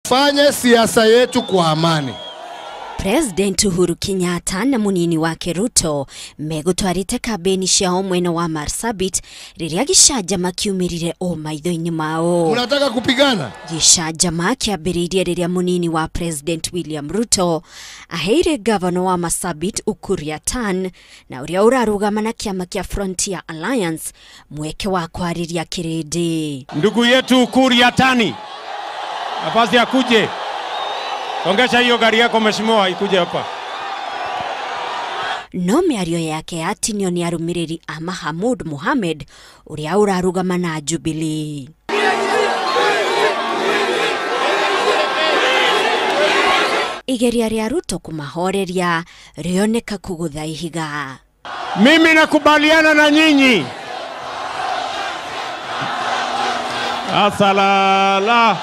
Fanye siasa yetu kwa amani. President Uhuru Kenyatta na munini wake Ruto megutwarite kambeni ciao mwena wa Marsabit riria gicanjama kiumirire o maitho-inĩ mao. Mnataka kupigana? Gicanjama kĩambĩrĩirie rĩrĩa munini wa President William Ruto aheire gavana wa Marsabit Ukur Yatani na ũrĩa ũrarũgama na kĩama kĩa Frontier Alliance mweke wa kwarĩria kĩrĩndĩ. Ndugu yetu Ukur Yatani, nafasi akuje. Ongesha hiyo gari yako mheshimiwa ikuje hapa. No mĩario yake yatinio nĩ arũmĩrĩri a Mahamud Mohamed ũrĩa ũrarũgama na Jubilee. Igeria rĩa Ruto kũmahoreria rĩoneka kũgũtha ihiga. Mimi nakubaliana na nyinyi. Asalala.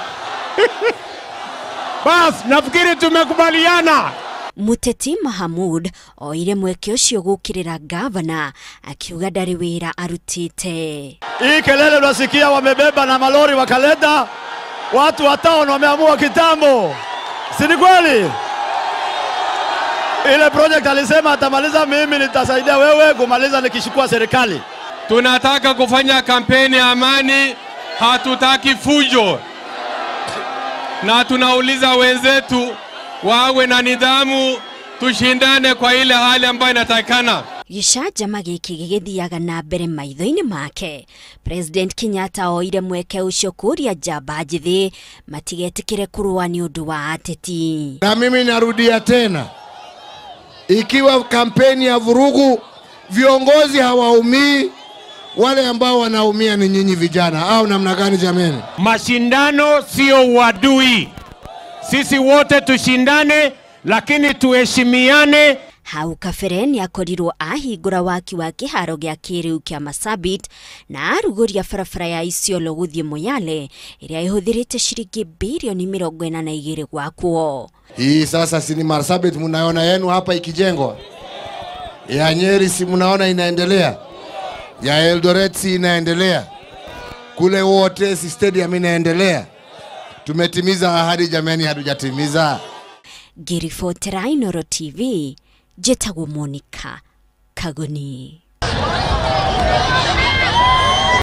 Bas, nafikiri tumekubaliana. Muteti Mahamud oire mweke ucio gukirira gavana akiuga ndari wira arutite. Hii kelele unasikia wamebeba na malori wakaleta watu wa town wameamua kitambo. Si ni kweli? Ile project alisema atamaliza, mimi nitasaidia wewe kumaliza nikishukua serikali. Tunataka kufanya kampeni ya amani, hatutaki fujo. Na tunauliza wenzetu wawe na nidhamu, tushindane kwa ile hali ambayo inatakikana. Gicanjama giki gigithiaga na mbere maitho-inĩ make. President Kenyatta oire mweke ucio kũria njamba njithi matigetikire kũrũa nĩ ũndũ wa ateti. Na mimi narudia tena, ikiwa kampeni ya vurugu viongozi hawaumii, wale ambao wanaumia ni nyinyi vijana, au namna gani jameni? Mashindano sio uadui. Sisi wote tushindane, lakini tuheshimiane. Hau kabere nĩakorirwo ahingũra waki wa kĩharo gĩa kĩrĩu kĩa Marsabit na arugũria barabara ya Isiolo gũthiĩ Moyale ĩrĩa ĩhũthĩrĩte ciringi bilioni 42 gwakwo. Hii sasa si ni Marsabit munaona yenu hapa ikijengwa? Ya Nyeri si munaona inaendelea? Ya Eldoret si inaendelea? Kule wote si stadium inaendelea? Tumetimiza ahadi jameni, hatujatimiza? Ngĩribotera Inooro TV, njĩtagwo Monica Kagoni.